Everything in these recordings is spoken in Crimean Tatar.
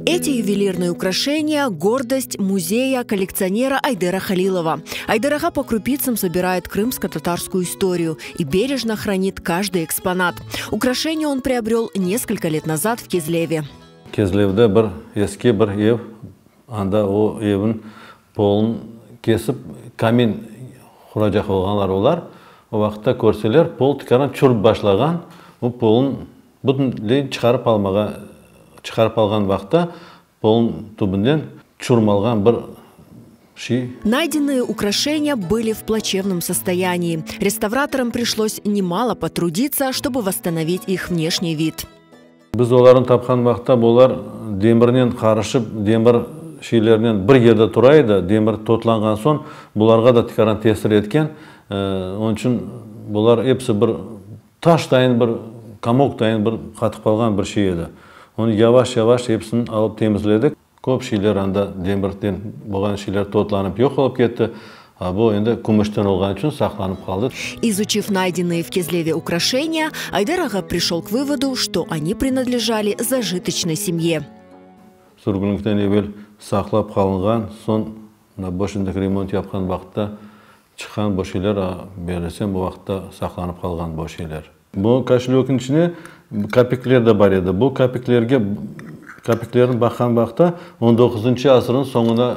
Эти ювелирные украшения – гордость музея коллекционера Айдера Халилова. Айдер ağa по крупицам собирает крымско-татарскую историю и бережно хранит каждый экспонат. Украшения он приобрел несколько лет назад в Кезлеве. Kezlevde bir eski bir ev, anda o evniñ polun kesip kamin quracaq olğanlar olar. O vaqıtta körseler, pol tikaran çürip başlağan, o polun bütünley çıqarıp almağa, çıqarıp alğan vaqıtta polun tübünden çurmalğan bir şey. Найденные украшения были в плачевном состоянии. Реставраторам пришлось немало потрудиться, чтобы восстановить их внешний вид. Biz olarnı tapqan vaqıtta bular demirnen qarışıp, demir şeylernen bir yerde tura edi. Demir totlanğan soñ bularğa da tikaran tesir etken. Onıñ içün bular episi bir taştayın bir komoktayın bir qatıp qalğan bir şey edi. Onı yavaş-yavaş episini alıp temizledik. Köp şeyler anda demirden bolğan şeyler totlanıp yoq olıp ketti. A bu endi kümüşten olğan içün saqlanıp qaldı. Изучив найденные в Кезлеве украшения, Айдер ağa пришел к выводу, что они принадлежали зажиточной семье. Sürgünlikten evel saqlap qalınğan, soñ mına boşundaki remont yapqan vaqıtta çıqqan bu şeyler, bellesem, bu vaqıtta saqlanıp qalğan bu şeyler. Bu koşelökniñ içine kapikler de bar edi. Bu kapiklerge, kapiklerni baqqan vaqıtta on doquzıncı asırnıñ soñuna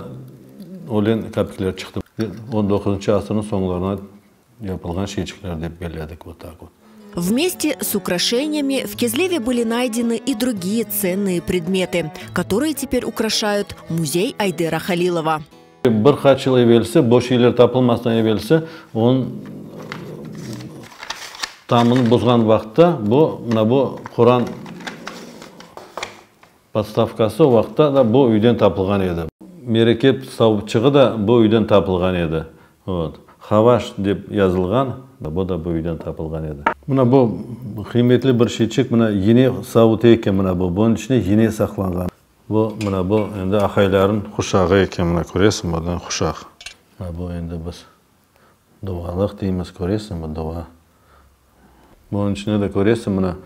ölen kapikler çıqtı. 19-cı asırnıñ soñlarına yapılğan şeyçikler dep belledik, вот так вот. Вместе с украшениями в Кезлеве были найдены и другие ценные предметы, которые теперь украшают музей Айдера Халилова. Bir qaç yıl evelsi, bu şeyler tapılmasdan evelsi, onıñ tamını bozğan vaqıtta bu, mına bu Quran podstavkası o vaqıtta da bu üyden tapılğan edi. Merekep savutçığı da bu üyden tapılğan edi. Вот. Havaş dep yazılğan, bu da bu üyden tapılğan edi. Mına bu qıymetli bir şeyçik, mına yine savutı eken mına bu. Bunıñ içine yine saqlanğan. Bu, mına bu endi aqaylarnıñ quşağı eken, mına köresiñ, buradan quşaq. Mına bu endi biz duvalıq deymiz, köresiñ, bu duva. Bunıñ içine de köresiñ, mına,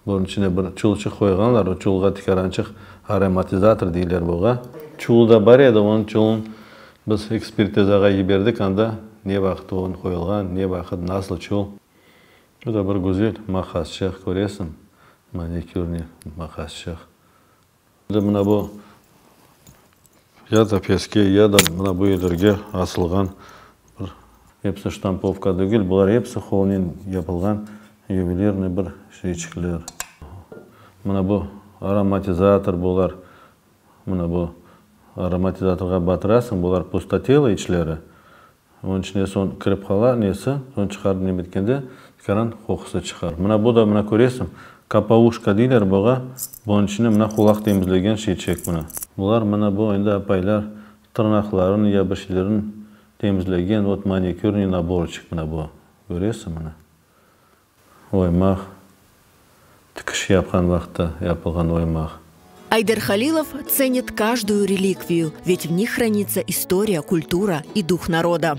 bunıñ içine bir çulçıq qoyğanlar, o çulğa tikarançıq aromatizatор deyler buğa. Çulı da bar edi, onıñ çulın biz ekspertizağa yiberdik, anda ne vaqıt onıñ qoyulğan, ne vaqıt, nasıl çul. Bu da bir güzel maqasçıq, köresiñ, manikürniy maqasçıq. Mına bu ya da peske, ya da mına bu yerlerge asılğan bir episi ştampovka degil, bular episi qolnen yapılğan yuvelirniy bir şeyçikler. Mına bu aromatizatор bular, mına bu aromatizatörğa batırasıñ, bular pustotelo içleri. Onıñ içine soñ kirip qala nesi, soñ çıqarıp ne bitkende tikaran qoqusı çıqar. Mına bu da mına köresiñ, kapauşka deyler buğa, bunıñ içine mına qulaq temizlegen şeyçek mına. Bular mına bu endi apaylar tırnaqların ya bir şeylerin temizlegen вот manikürniy naborçik mına bu. Köresiñ mına. Oymaq, tikiş yapqan vaqıtta yapılğan oymaq. Айдер Халилов ценит каждую реликвию, ведь в них хранится история, культура и дух народа.